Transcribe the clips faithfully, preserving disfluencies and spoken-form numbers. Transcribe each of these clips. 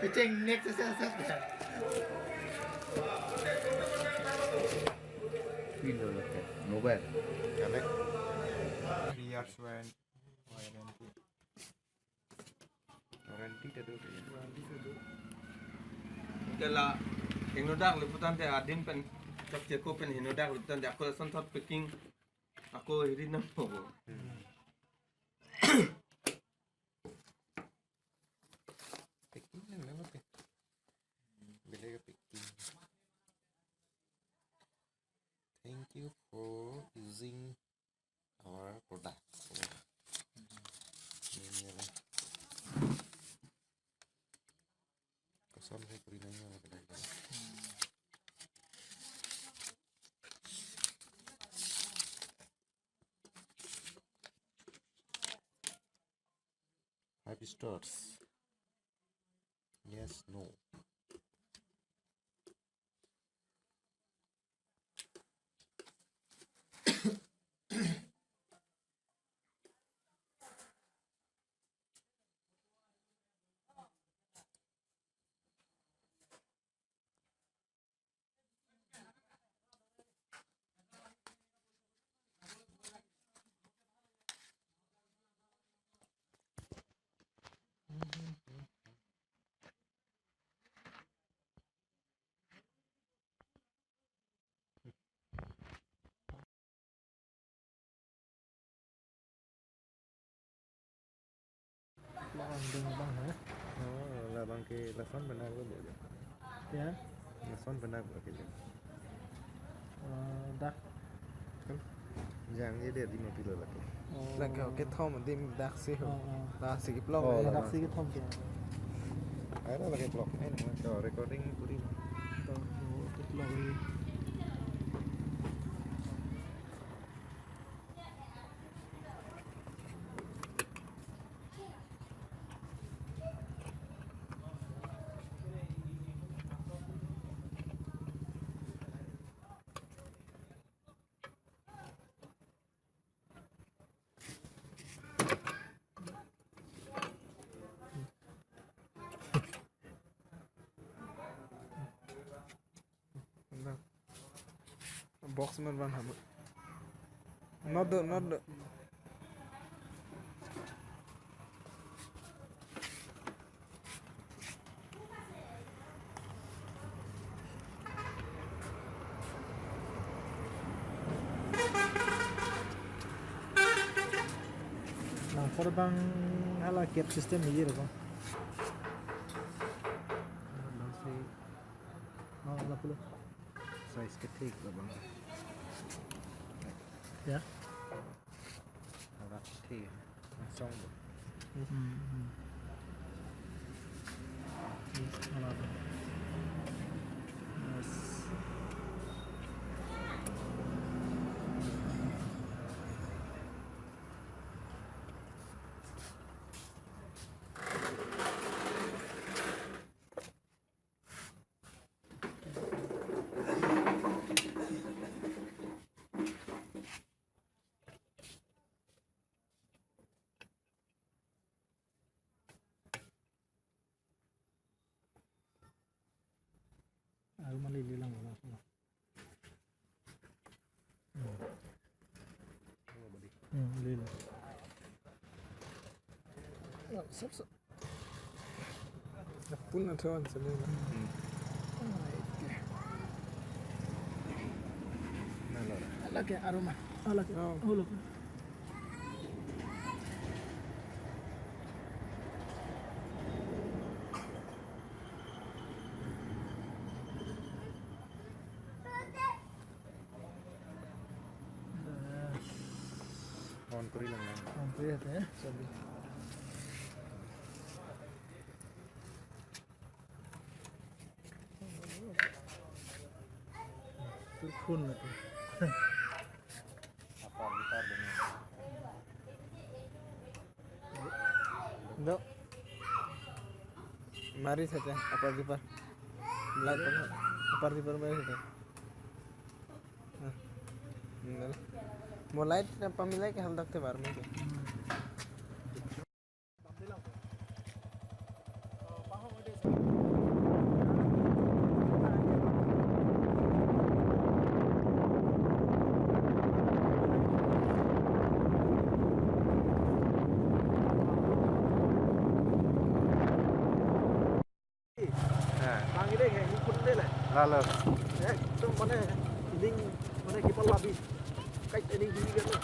Pitching next is, is, is. Pilo lake. Mobile. Correct. Three years when warranty. Warranty ta do. Warranty ta do. Kala ingnodak le putangte adin pen chokche ko pen henodak le putangte ako lason thot packing ako hiri nangpo. Hmm. Packing nang lewat ya. Beli ke packing. Thank you for using our product. Ini ya. Kosong saya beri nanya lah, kadang-kadang. Five stars. Yes, no. Labang ding bang, ha? Oh, labang ke lason benak lo, Bu. Ya. Lason benak lo ke. Eh, dak. Kan? Jang ye dia di mobil lagi. Oh. Lagi oke, thom di dak si ho. Oh, oh. Dak si keplok. Oh, ya, dak si kethom ke. Ayo lagi vlog. Ayo, recording puri. Tuh, oh, keplok ini. Box mer van habo. Not do, not do. Nang korbang hala gate system ni jero ko. Nang si, oh, ala pulo. Size kethek labang. Ya. Ala kethek. Langsung. Hmm, hmm. Yes, ala. Yes. Aru mali lilang wala. Hmm, lilo. Sab, sab. Pun na thon sa lilo. Hmm. Lake aroma. Lake. Oh. Ulo. On kori lang lang. On kori ate, sabi. Turkun na tu. Apar gitar dun. Do. Mari saja, apar gitar. Light apa? Apar gitar mari saja. Nah. Benar. Mo light na pamilai ke haldak te bar mungkin. Halo. Ekdom mane feeling mane kipa labi. Kait ening dili kan.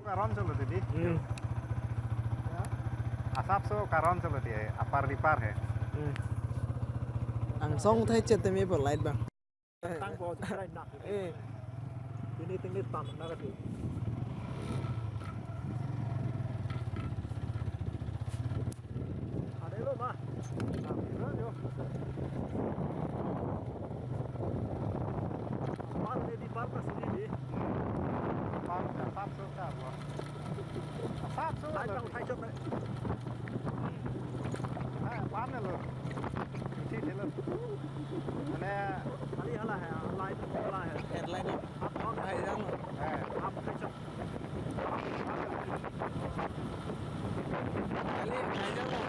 Karon cholo didi. Hmm. Asapso karon cholo di, apar dipar he. Hmm. Angsong thai chet teme po light bang. Tang po chikrai nak. Eh. Ini tinggi tam na kati. Ada lo ma. Nah, yo. Par de di par pas ini di. Par, par, par, par. Asapso. Hai, lo. Hai, chot, hai. Ah, pan lo. Uthi thelo. Mane, kali hala hai, light hala hai. Headlight lo. Ap, ap. Hai, jang lo. Eh. Ap, hai, chot. Kali, hai, jang lo.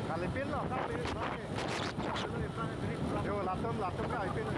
Kalipin lo, kalipin lo. Yo, latum, latum kalipin lo.